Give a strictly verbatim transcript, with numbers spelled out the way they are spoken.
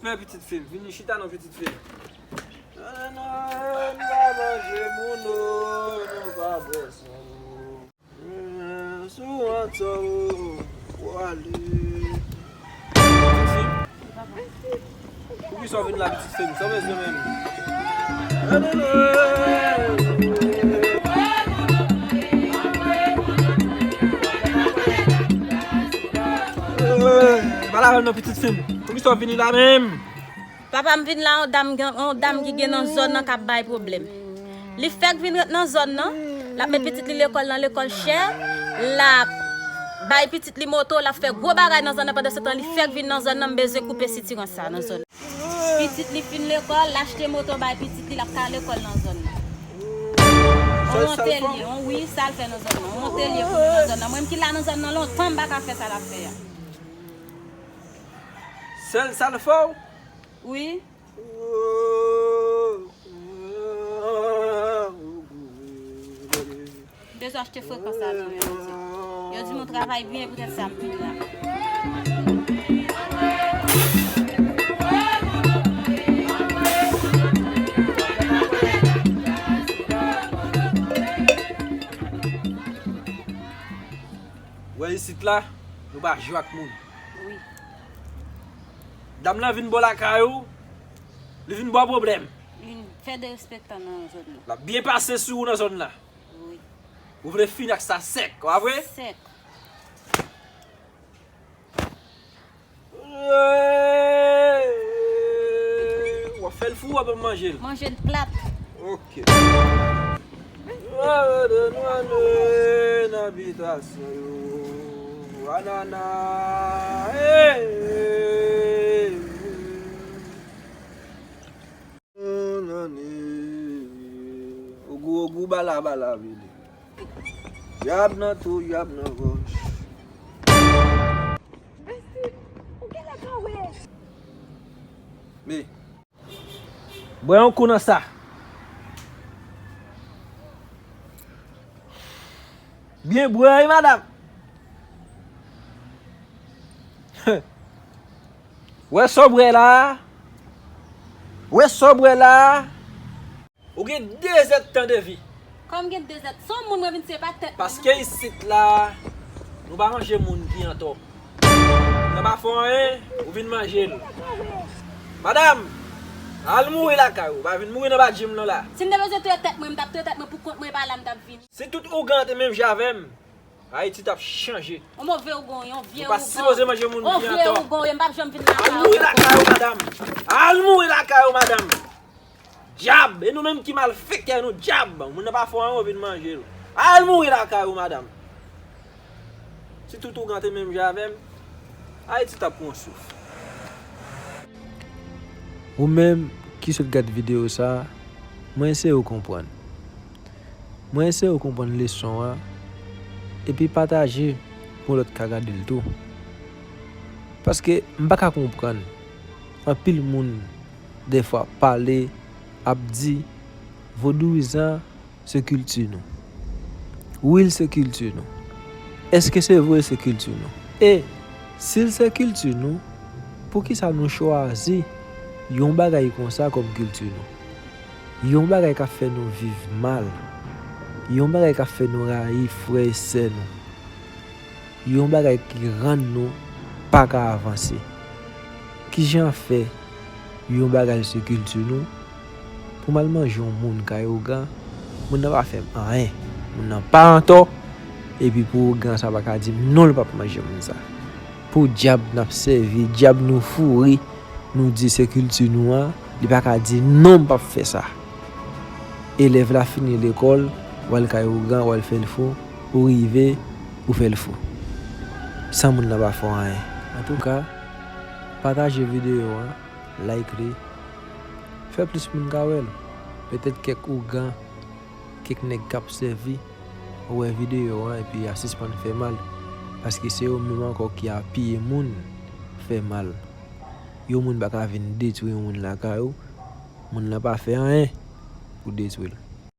Pitit fi m, vini chita non, pitit fi m. Non, non, non, nou pa manje moun, non, nou pa bwè san. Sou antò ou ale. Pitit fi m? Poukisa w vin la, pitit fi m? Sa w bezwen menm? Pale avè m non, pitit fi m. Poukisa w vini la menm? Papa m vin la, yon dam, gen- yon dam ki gen nan zòn nan k ap bay pwoblèm. Li fèk vin ret nan zòn nan, l ap met pitit li lekòl nan lekòl chè, l ap bay pitit li moto, l ap fè gwo bagay nan zòn nan, pandan se tan li fèk vin nan zòn nan, m bezwen koupe sitirans sa nan zòn nan. Pitit li fin lekòl, l achte moto bay pitit li, l ap ka lekòl nan zòn nan. On wonte l ye, on wi, sa l fè nan zòn nan, on wonte l ye pou nou nan zòn nan. Mwen m ki la nan zòn nan lontan, m pa ka fè sa l ap fè a. Sèl sa l fè w? Wi. M bezwen achte frekans avan yo di. Yo di nou travay byen, poutèt sa m vin la. Wè isit la, nou pa jwe ak moun. Wi. Dam nan vin bò lakay ou, li vin ba w pwoblèm. Li vin fè derespektan nan zòn nan. L ap byen pase sou ou nan zòn nan. Wi. Ou vle fini ak sa sèk, pa vre? Sèk. W ap fè l fou, w ap manje l? Manje l plat. Ok. Nwa de nwa de nan bitasyon yo. Anana. Hey. Ogou, ogou, bala, bala, vini. Dyab nan tou, dyab nan wòch. Bèsi, ou genlè pa wè. Men. Bwè yon kou nan sa. Byen bwè wi, madanm. Wè sa w bwè la a? Wè sa w bwè la a? Ou gen de zèdtan de vi. Kòm gen de zèdtan, se yon moun mwen vin, se pa tèt mwen, non. Paske isit la, nou pa manje moun ki antò. Nan pa fè w anyen, ou vin manje l. Madanm, al mouri lakay ou, pa vin mouri nan badji m non la. Si m te bezwen touye tèt mwen, m t ap touye tèt mwen pou kont mwen, e pa la m t ap vini. Si tout ougan te menm jan avè m, Ayiti t ap chanje. Yon move ougan, yon vye ougan. Nou pa sipoze manje moun ki antò. Yon vye ougan, m p ap janm vin lakay ou. Al mouri lakay ou, madanm. Al mouri lakay ou, madanm. Dyab, e nou menm ki malfektè nou, dyab. Moun nan pa fè w anyen, w vin manje l. Al mouri lakay ou, madanm. Si tout ougan te menm jan avè m, Ayiti t ap pran souf. Ou menm ki sot gad videyo sa a, mwen eseye w konprann. Mwen eseye w konprann leson an, epi pataje pou lòt ka gade l tou. Paske m pa ka konprann anpil moun dèfwa pale, ap di vodouyizan se kilti nou. Wi, l se kilti nou. Èske se vre l se kilti nou? E si l se kilti nou, poukisa nou chwazi yon bagay konsa kòm kilti nou? Yon bagay k ap fè nou viv mal, yon bagay k ap fè nou rayi frè e sè nou, yon bagay ki rann nou pa ka avanse. Kijan fè yon bagay se kilti nou, pou m al manje yon moun kay ougan, moun nan pa fè m anyen, moun nan pa antò, epi pou ougan sa pa ka di m non, l p ap manje moun sa. Pou dyab n ap sèvi, dyab nou foure, nou di se kilti nou an, li pa ka di non, m p ap fè sa. Elèv la fini lekòl, w al kay ougan, w al fè l fou, ou rive, ou fè l fou. San moun nan pa fè w anyen. Antouka, pataje videyo an, like li, fè plis moun ka wè l. Petèt kèk ougan, kèk nèg k ap sèvi, wè videyo an epi a sispann fè mal. Paske se yo menm ankò ki apiye moun fè mal. Yon moun pa ka vin detwi yon moun lakay ou, moun nan pa fè anyen pou detwi l.